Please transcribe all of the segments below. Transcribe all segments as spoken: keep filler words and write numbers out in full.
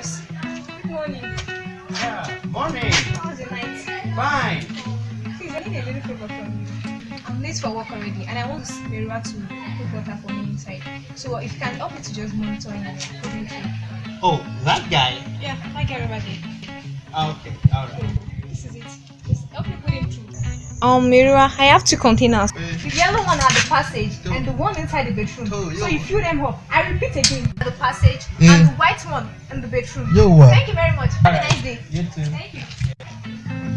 Good morning. Yeah, morning. How was your night? Fine. Please, I need a little favor from you. I'm late for work already, and I want Merua to cook water for me inside. So if you can help me to just monitor him, put him through. Oh, that guy. Yeah, my girl over there. Ah, okay, all right. This is it. Just help me put him through. Um, Merua, I have two containers. The yellow one at the passage and the one inside the bedroom. Oh, So yeah. You fill them up. I repeat again. At the passage Yeah. and the white one in the bedroom. Yo, what? Thank you very much. Have a nice day. You too. Thank you.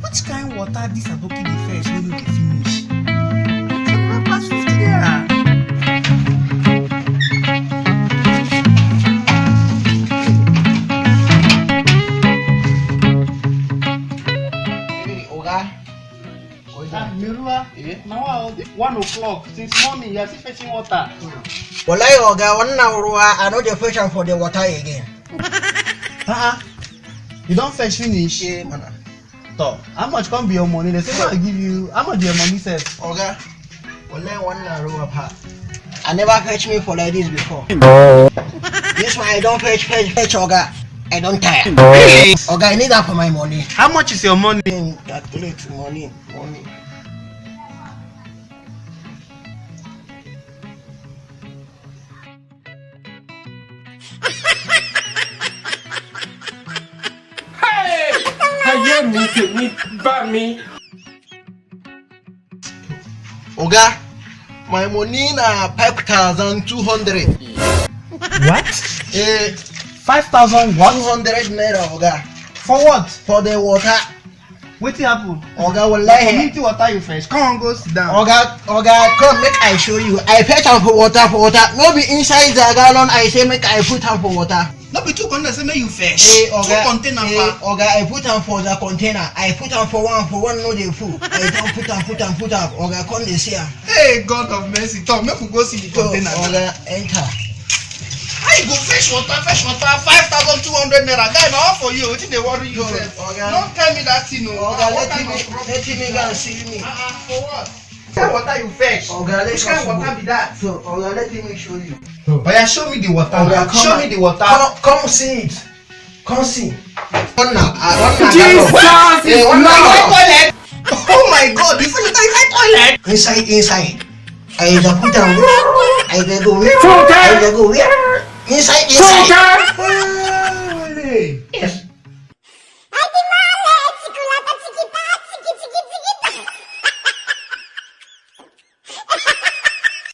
Which kind water this aboki dey fetch wey no dey finish? She never pass fifty naira. Hey, Oga. Ah, Merua, Eh? now one o'clock since morning you are still fetching water. Wallahi, Oga, wannan ruwa, I no dey fetch am for the water again. Uh-uh. You don fetch finish? Yeah, man. Talk. How much come be your money? They say I give you. How much be your money sef? Oga, wallahi, wannan ruwa fa, I never fetch me for like this before. This one I don fetch, fetch, fetch, Oga. I don tire. Oga, I need that for my money. How much is your money? Mm, Calculate money, money. Hey! Ayé mi tèmi bá mi. Oga, my money na five thousand two hundred. What? Eh, Five thousand what? Two hundred naira, Oga. For what? For the water. Wetin happen? Oga, wallahi. Community water you fetch. Come on, go sit down. Oga, Oga, come make I show you. I fetch am for water, for water. No be inside the gallon I say make I put am for water. No be two container say make you fetch. Hey, Two Oga, container hey, fa. Oga, I put am for the container. I put am for one, for one no dey full. I don put am, put am, put am. Oga, come dey see am. Hey, God of mercy. Talk, make we go see the So, container. Oga, enter. How you go fetch water, fetch water, five thousand two hundred naira? Guy, na all for you. Wetin dey worry you So, sef? Oga. No tell me that thing o. Oga, What let kind me, of problem let me is go that? and see me. Ah, ah, for what? Which kind water you fetch? Oga, let Which kind us go. Water be that? So, Oga, let me show you. Oya, show me the water. Oga, Now. come Show and- me the water. Come, come see it. Come see. One now, uh, one now. Jesus Eh, is one Lord. Now. Toilet. Oh my God! You feel like toilet? Inside, inside. I dey put am. I dey go where? Funke! I dey go where? Inside, inside. Funke!